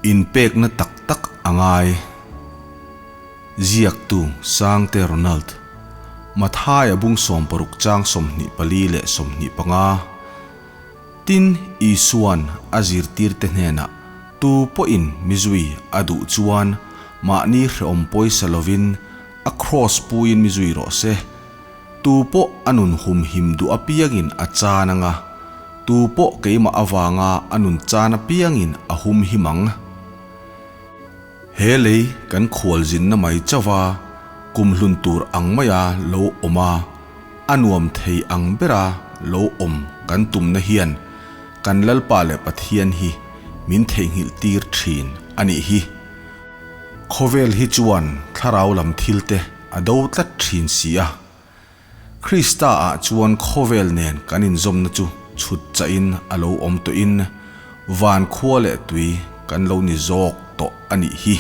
Inpekna tak tak a ngai. Ziaktu Sangte Ronald, Mathaia bung 60 chang 24 leh 25. Tin, Isua'n a zirtirte hnenah, Tu pawhin mi zui a duh chuan mahni hrehawm pawisa lovin a kraws puiin mi zui rawh se. Tu pawh a nun humhim duh apiangin a chan anga, tu pawh keimah avanga a nun chan apiangin a humhim ang. He lei kan khualzinna mai chauha kumhlun tur ang maia lo awm a, a nuam thei ang bera lo awm kan tumna hian kan Lalpa leh Pathian hi min theihnghilh tir thin a nih hi. Khawvel hi chuan thlarau lam thil te a do tlat thin si a. Krista ah chuan khawvel nen kan inzawmna chu chhut chahin a lo awm tawhin van khua leh tui kan lo ni zawk tawh a nih hi.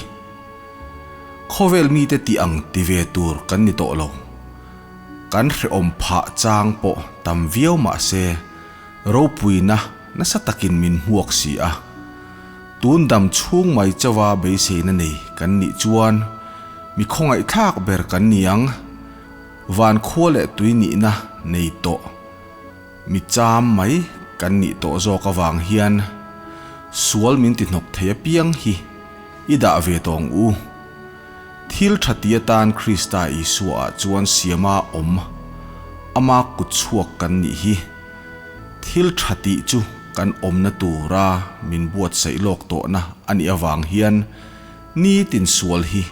Khawvel mite tih ang ti ve tur kan ni tawh lo. Kan hrehawm phah chang pawh tam viau mah se ropuina nasa takin min hmuak si a. Tun dam chhung mai chauha beiseina nei kan nih chuan mi khawngaihthlak ber kan ni ang. Van khua leh tui nihna nei tawh mi cham mai kan nih tawh zawk avang hian sual min ti hnawk thei apiang hi i dah ve tawh ang u. Thil tha ti atan Krista Isua ah chuan siama awm ama kut chhuak kan nih hi. Thil tha tih chu kan awmna tura min buatsaih lawk tawhna a nih avang hian nitin sual hi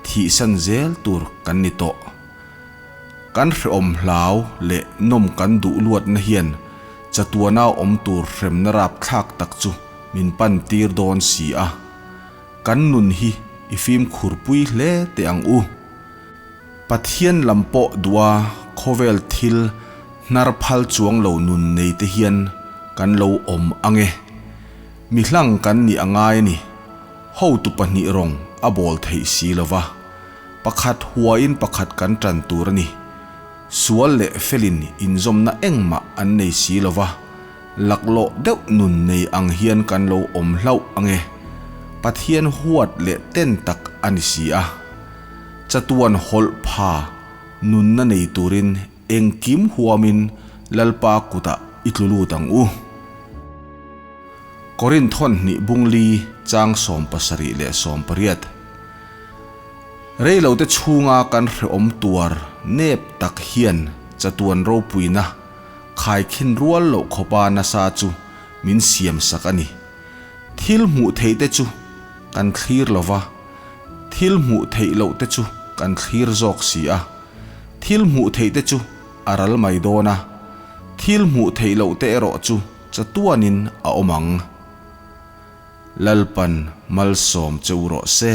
thihsan zel tur kan ni tawh. Kan hrehawm hlau leh nawm kan duh luatna hian chatuana awm tur hremna rapthlak tak chu min pan tir dawn si a. Kan nun hi i fimkhur pui hle teh ang u. Pathian lam pawh duha khawvel thil hnar phal chuang lo nun nei te hian kan lo awm ang e. Mi hlang kan nih a ngai a ni. Hotu pahnih rawng a bawl theih si lo va, pakhat huain pakhat kan tan tur a ni. Sual leh felin inzawmna engmah an nei si lo va, laklawh deuh nun nei ang hian kan lo awm hlauh ang e. Pathian huat leh ten tak a ni si a. Chatuan hawlh pha nunna nei turin engkim huamin Lalpa kutah i tlu lut ang u. Korinth hawn hnih bung li chang 70 leh 80. Reilote chhunga kan hrehawm tuar nep tak hian chatuan ropuina khaikhin rual loh khawpa nasa chu min siam sak a ni. Thil hmuh theih te chu kan thlir lo va, thil hmuh theih loh te chu kan thlir zawk si a. Thil hmuh theih te chu a ral mai dawn a, thil hmuh theih loh te erawh chu Chatuanin a awm ang. Lalpan malsawm che u rawh se.